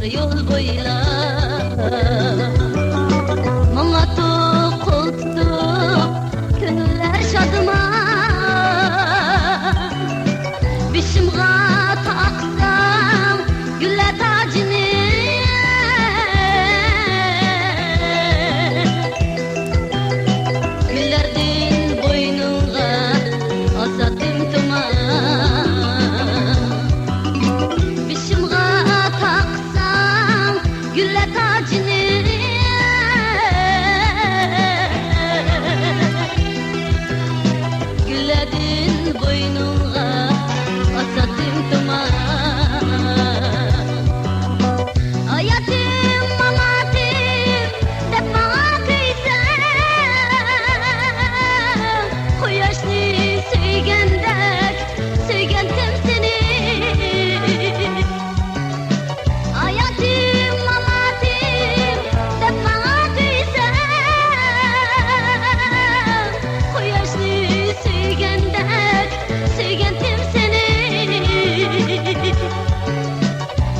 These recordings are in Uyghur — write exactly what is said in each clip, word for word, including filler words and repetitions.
يول بويلاپ ماڭاتتۇق قول تۇتۇپ، كۆڭۈللەر شادىمان. بېشىمغا تاقىسام گۈللەر تاجىنى، گۈللەردىن بوينۇڭغا ئاساتتىم تۇمان. بېشىمغا تاقىسام گۈللەر تاجىنى، گۈللەردىن بوينۇڭغا ئاساتتىم تۇمان. ھاياتىم، ماماتىم دەپ ماڭا كۆيسەڭ، قۇياشنى سۆيگەندەك سۆيگەنتىم سېنى. ھاياتىم، ماماتىم دەپ ماڭا كۆيسەڭ، قۇياشنى سۆيگەندەك سۆيگەنتىم سېنى.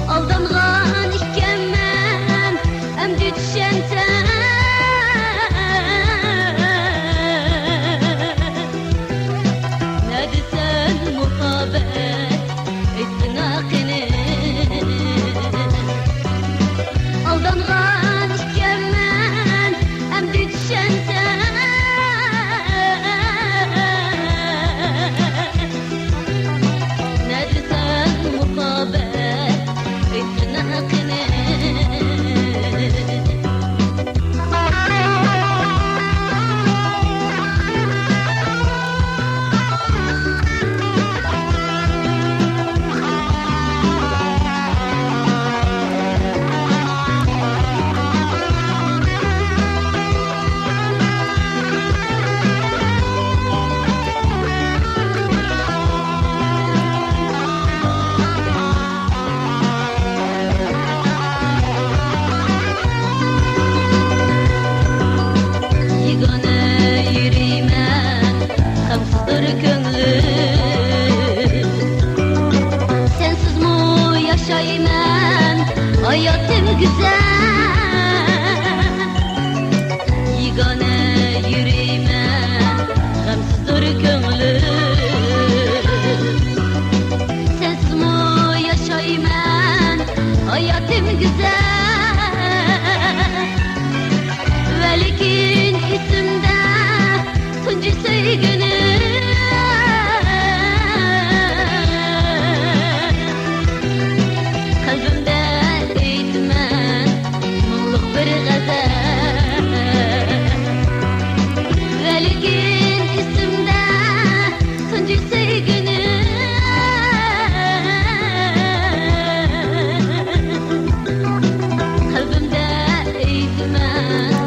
ئالدانغان ئىكەنمەن، ئەمدى چۈشەنسەم. نەدىسەن مۇھەببەت، ئېيتقىنا قېنى. ئالدانغان ئىكەنمەن، ئەمدى چۈشەنسەم. نەدىسەن مۇھەببەت، ئېيتقىنا قېنى. يېگانە يۈرىمەن، غەمسىزدۇر كۆڭلۈم. سەنسىزمۇ ياشايمەن، ھاياتىم گۈزەل. يېگانە يۈرىمەن، غەمسىزدۇر كۆڭلۈم. سەنسىزمۇ ياشايمەن، ھاياتىم گۈزەل. ۋەلىكىن ئېسىمدە تۇنجى سۆيگۈنۈم. قەلبىمدە ئېيتىمەن مۇڭلۇق بىر غەزەل. ۋەلىكىن ئېسىمدە تۇنجى سۆيگۈنۈم. قەلبىمدە ئېيتىمەن